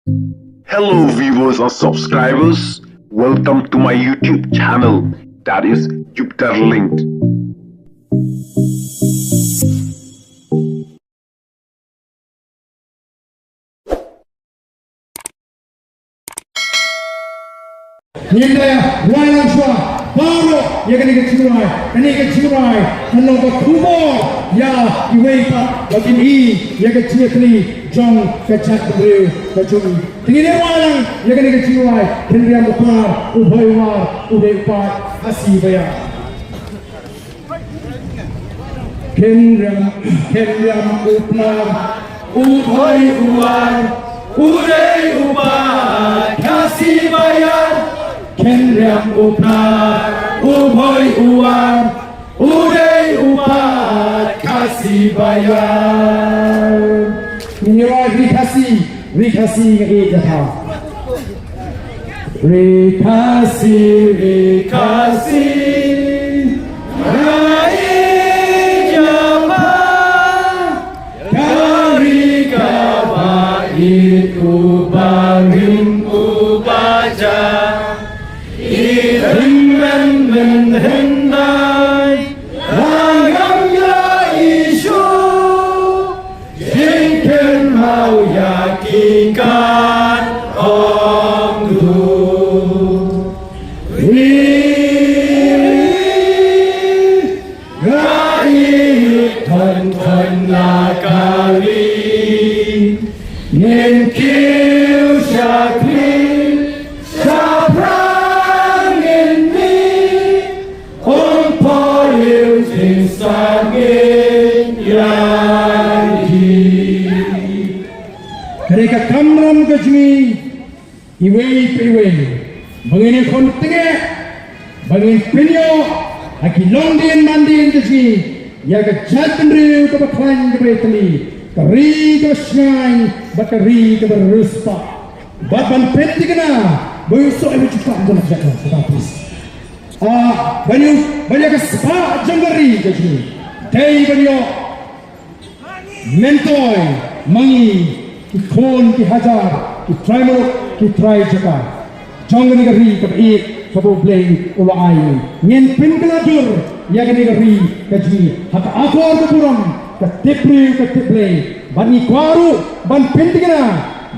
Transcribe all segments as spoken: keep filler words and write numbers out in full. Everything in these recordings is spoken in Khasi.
Hello viewers and subscribers, welcome to my YouTube channel, that is Jupiter Linked. Ngin da wai lang shuwa baroh ïa kane ka jingrwai, kane ka jingrwai kan long ka khubor ïa iwei pat ba kin ïohi ïa ka jingïatylli jong ka jaitbynriew ka jong ngi. Te ngin da wai lang ïa kane ka jingrwai, Khynriam u Pnar, u Bhoi u War, u dei u paid Khasi Baïar. Khynriam, Khynriam u Pnar, u Bhoi u War, u dei u paid Khasi Baïar. Khynriam u Pnar, u Bhoi u War, u dei u paid Khasi Baïar. Ngin ïa ri Khasi, ri Khasi ngi ïa ka. Ri Khasi, ri Khasi, nga ïeit ïa pha. Ka ri kaba ïeit, uba rim uba ja, i hynmen hynmen hyndai, la ngam ïa i shuh. Jingkynmaw ïa ki kan ong du. Ri, ri, nga ïeit thon thon la ka ri. Ngin kiew shakri, shaphrang ngin mih. Ong pha ïa u jingsangeh ïa ki. Ka dei ka kamram ka jong ngi iwei pa iwei ba ngin ïakhun tyngeh, ba ngin pynïoh ha ki longdien mandien ka jong ngi ïa ka jaitbynriew kaba khlaiñ kaba ïatylli, ka ri kaba shngaiñ bad ka ri kaba riewspah. Bad ban pynthikna ba u soh iwei jingpang jong ka jaitbynriew, please. Ah, ban ïoh, ban ïoh ka spah jong ka ri ka jong ngi. Dei ban ïoh myntoi ma ngi ki khun ki hajar, ki trai muluk, ki trai jaka jong kane ka ri kaba ïeit kaba U Blei u la ai. Ngin pynkylla dur ïa kane ka ri ka jong ngi ha ka akor ka burom, ka tip briew ka tip Blei. Bad ngi kwah ruh ban pynthikna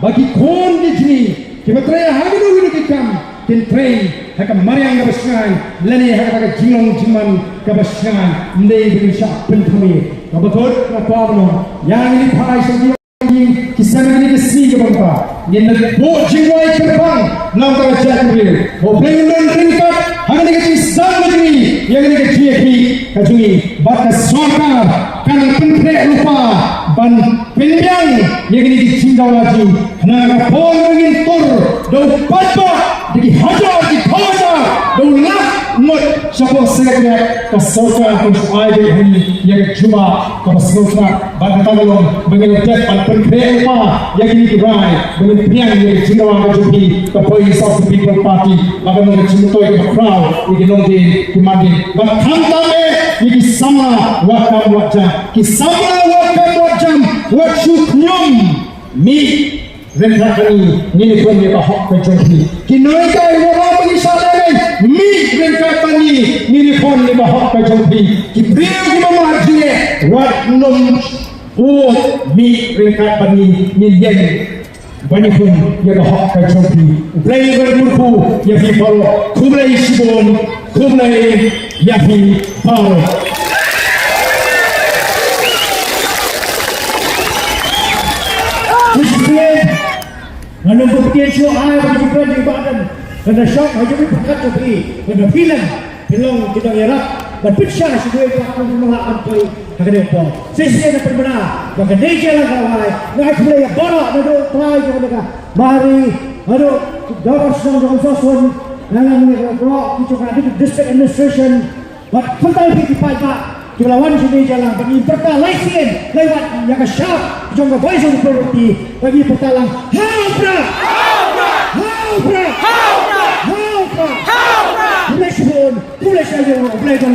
ba ki khun ki jong ngi kiba trei ha kino kino ki kam kin trei ha ka mariang kaba shngaiñ lane ha kata ka jinglong jingman kaba shngaiñ. Ym dei ba ngin shah pynthame. Kaba kut nga kwah ban ong ïa ngi, phai sha ki, ki seng, ki sngi kiba mynta ngin da buh jingrwai kyrpang na ka bynta ka jaitbynriew. Ba U Blei un don ryngkat ha kane ka jingsdang ka jong ngi, ïa kane ka jingïakhih ka jong ngi. Bad ka sorkar kan pynkhreh lypa ban pynbiang ïa kine ki jingdawa jong ngi. Khnang ka por ba ngin tur da u paidbah, da ki hajar, ki phew hajar, da u lak ngut shapoh Secretariat, ka sorkar kan shu ai beit ha ngi ïa ka jubab kaba sngewtynnat. Bad kata ka long ba ngin dep ban pynkhreh lypa ïa kine ki rai, ba ngin pdiang ïa ka jingdawa ka jong phi ka Voice of the People Party, ba kan long ka jingmyntoi kaba khraw ïa ki longdien ki mandien. Bad khamtam eh ïa ki samla wad kam wad jam. Ki samla wad kam wad jam, wat shu khñium. Mih ryngkat bad ngi, ngin ïakhun ïa ka hok ka jong phi. Ki nonghikai, wat ong ba ngi shah lehrain, mih ryngkat bad ngi, ngin ïakhun ïa ka hok ka jong phi. Ki briew kiba mad jingeh, wat nym ud, mih ryngkat bad ngi, ngin ïeng ban ïakhun ïa ka hok ka jong phi. U Blei un kyrkhu ïa phi baroh. Khublei shibun. Khublei ïa phi baroh. Nga nym pat ktien shuh, ai ba ki jingkren jingbat, kan da shong ha jong phi, pyrkhat jong phi, kan da phi lem phi long ki nongïarap ban pynshai sha kiwei pat ki nongïarap ban poi ha kane ka por. Shisien nga pynbna ba ka Nejailang ka wai. Nga ai khublei ïa baroh, naduh u trai jong kane ka Mari, haduh u dorbar shnong jong ka Umsawsun, na ngi baroh ki jong ka District Administration. Bad kumta ïa phi ki paidbah kiba la wan sha Nejailang, ba ngin pyrta lai sien lai wat ïa ka shap jong ka Voice of the People Party, ba ngin pyrta lang, ha u Prah! Ha u Prah! Ha u Prah! Khublei shibun, khublei shibun, khublei shibun.